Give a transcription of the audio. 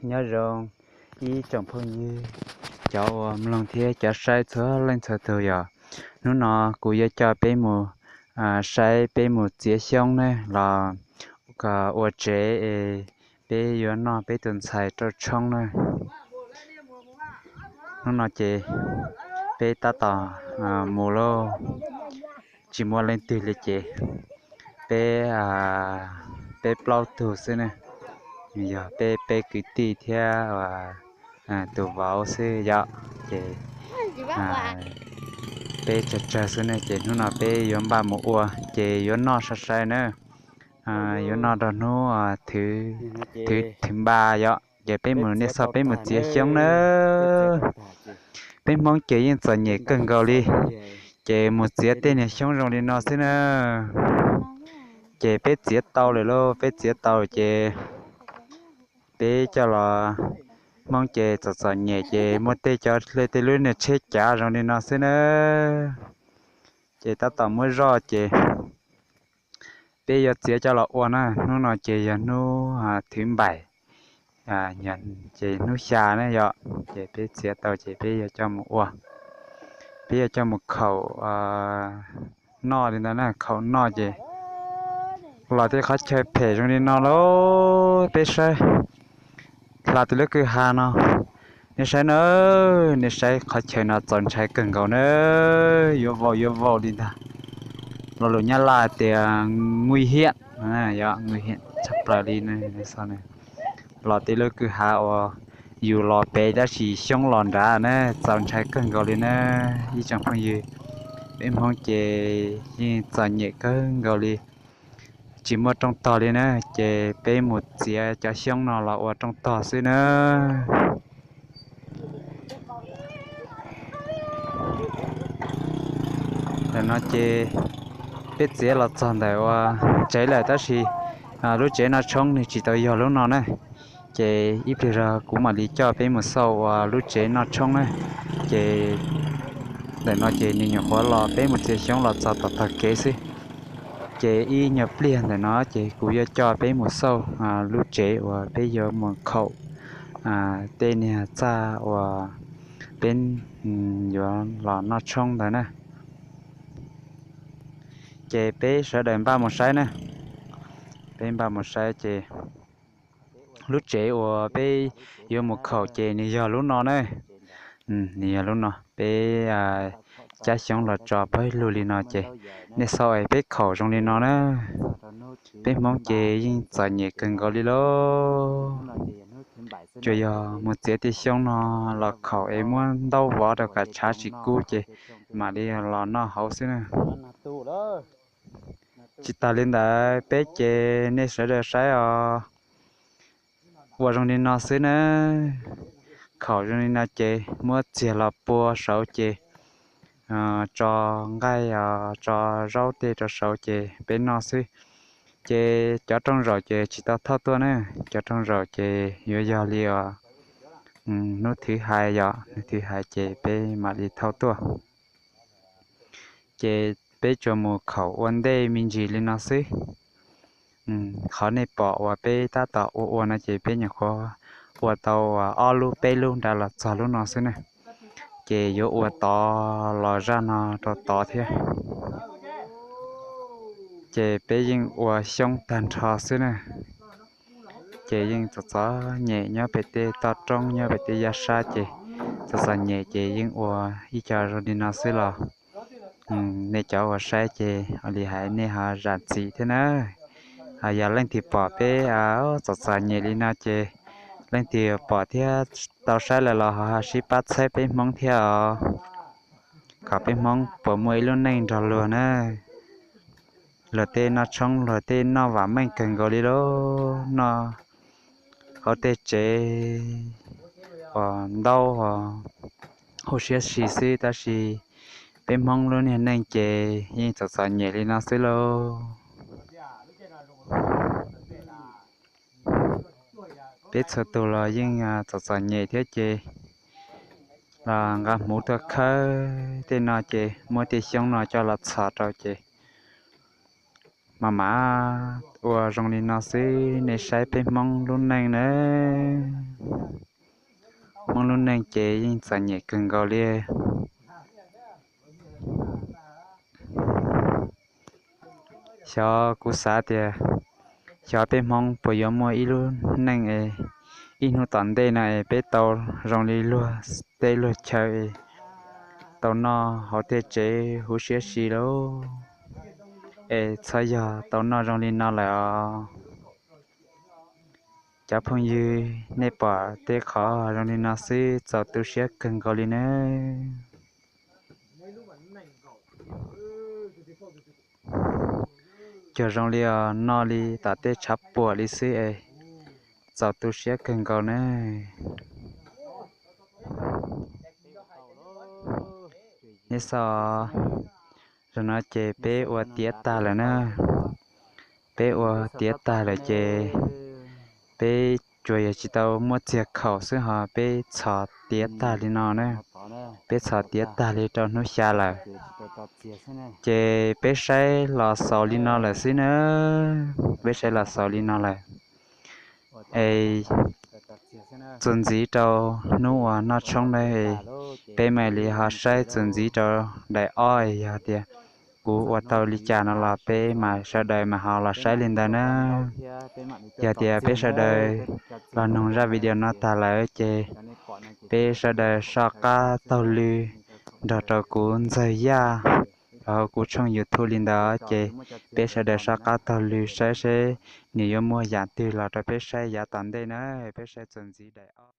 Nyob zoo ib tsoom phooj ywg, cov uas mloog thiab cov saib txhua leej txhua tus yom. Hnub no kuv yuav coj peb mus saib peb mus txiav xyoob ne los ua tsev es peb yuav noj peb tus ntxhais rau tshoob na. Hnub no ces peb tab tom mus lauj, tsis muaj leej twg li ces peb, peb plaub tug xwb ne, yog peb peb kwv tij thiab tus vauv xwb yom. Ces peb tsawg tsawg xwb ne ces hnub no peb yuav npaj mus ua ces yuav noj sai sai na. Yuav noj rau hnub thwv, thwv npa yom, ces peb mus nej xauj peb mus txiav xyoob na. Peb Hmoob ces yeej txom nyem kawg nkaus li, ces mus txiav tej niag xyoob zoo li no xwb na. Ces peb txiav tau lawm lauj, peb txiav tau ces peb coj los, Hmoob ces txom txom nyem ces muaj tej cov hle tej lub niag tsheb cav zoo li no xwb na. Ces tab tom muab zoj ces peb yuav txiav coj los ua na. Hnub no ces yog hnub thwv npaim, ces hnub xya ne yom, ces peb txiav tau ces peb yuav coj mus ua, peb yuav coj mus khaum noj li ntawd na. Khaum noj ces los tej qhov chaw phem zoo li no lauj, peb saib hla tej lub kwj ha no, nej saib na, nej saib qhov chaw no txaus ntshai kawg nkaus na, yuav vau yuav vau li ntag. Lo lus Nyab Laj tias nguy hiểm, yog nguy hiểm tshaj plaws li. Los tej lub kwj ha uas yus los pem tab sis xyoob los nrad na, txaus ntshai kawg nkaus li na ib tsoom phooj ywg. Peb Hmoob ces yeej txom nyem kawg nkaus li, tsis muaj rooj tog li na, ces peb mus txiav cov xyoob no los ua rooj tog xwb na. Ntawm no ces peb txiav los txog ntawm ua tsev lawm tab sis lub tsev noj tshoob nws tsis tau yog lub no na. Ces ib pliag zog kuv mam li coj peb mus xauj ua lub tsev noj tshoob na. Ces ntawm no ces nws nyuam qhuav los peb mus txiav xyoob los txog tom tog kev xwb. Ces ib nyuag pliag ntawm no ces kuv yuav coj peb mus xauj lub tsev uas peb yuav mus khaum tej niag txaj uas peb yuav los noj tshoob ntawd na. Ces peb sawv daws npaj mus saib na. Peb npaj mus saib ces lub tsev uas peb yuav mus khaum ces nws yog lub no na. Nws yog lub no, peb cab xyoob los tso pawg lug li no ces nej xauj es peb khaum zoo li no na. Peb Hmoob ces yeej txom nyem kawg nkaus li lauj. Tsuas yog mus txiav tej xyoob no los khaum es muab ntaub vov rau kom tshav tsis kub ces mam li los noj hauv xwb na. Tsis tas li ntawd peb ces nej sawv daws saib os, ua zoo li no xwb na. Khaum zoo li no ces muab txiag los pua saud ces tso nqaij os, tso zaub tej rau saud ces peb noj xwb. Ces cov rooj zaum ces tsis tau thauj tuaj na, cov rooj zaum ces yuav yog li os hnub thwv hais yom, hnub thwv hais ces peb mam li thauj tuaj. Ces peb tsuas mus khaum ua ntej me ntsis li no xwb. Qhov nej pom uas peb tab tom ua ua no ces peb nyuam qhuav ua tau ob lub peb lub nrad los txog lub no xwb na. Ces yuav ua tod los zaj no rau tod thiab. Ces peb yeej ua xyoob tag nrho xwb na. Ces yeej txom txom nyem nyob pem tej toj roob nyob pem tej yaj sab ces txom txom nyem ces yeej ua ib co zoo li no xwb los nej cov uas saib ces ua li hais nej ho zam txim thiab na. Yog leej twg pom peb txom txom nyem li no ces leej twg pom thiab tau saib lawm los ho sib pab txhawb peb Hmoob thiab os, kom peb Hmoob puas muaj ib lub neej nrog luag na. Luag tej noj tshoob luag tej noj vam meej kawg nkaus li lauj, noj hauv tej tsev uas ntaub huv siab si xwb, tab sis peb Hmoob lub niag neej ces yeej txom txom nyem li no xwb lauj. Peb txhua tus los yeej txom txom nyem thiab ces los nqa hmuv tuaj khawb tej no ces muab tej xyoob no coj los txhos rau ces mas mas ua zoo li no xwb nej saib peb Hmoob lub neej na. Hmoob lub neej ces yeej txom nyem kawg nkaus li. Xyov kuv xav tias xyov peb Hmoob puas yuav muaj ib lub neej es ib hnub tom ntej no es peb tau zoo li luag teb luag chaw es tau noj hauv tej tsev huv siab si lauj. Es txhob yog tau noj zoo li no lawm os. Cov phooj ywg, nej pom tej qhov zoo li no xwb txaus tu siab kawg nkaus li nawb. Cuag zoo li os, noj li tom tej tshav puam li xwb es txaus tu siab kawg nkaus nawb. Nej saib, zaum no ces peb ua tiav tag lawm na. Peb ua tiav tag lawm ces peb tsuas yog tsis tau muab txiag khaum xwb ho peb txhos tiav tag li no na. Peb txhos tiav tag li rau hnub xya lawm. Ces peb saib los xaus li no lawm xwb na. Peb saib los xaus li no lawm. Es txuas ntxiv rau hnub uas noj tshoob na, peb mam li ho saib txuas ntxiv rau daim ob, yog tias kuv ua tau li cas no los peb mam sawv daws mam ho los saib li ntawd na. Yog tias peb sawv daws los noog zaj video no tag lawm ces peb sawv daws soj qab taug lw nrog rau kuv Ntxawg Yaj los hauv kuv tshooj YouTube li ntawd ces peb sawv daws soj qab taug lw saib seb nws yuav muaj yam twg los rau peb saib yav tom ntej na. Peb saib txuas ntxiv daim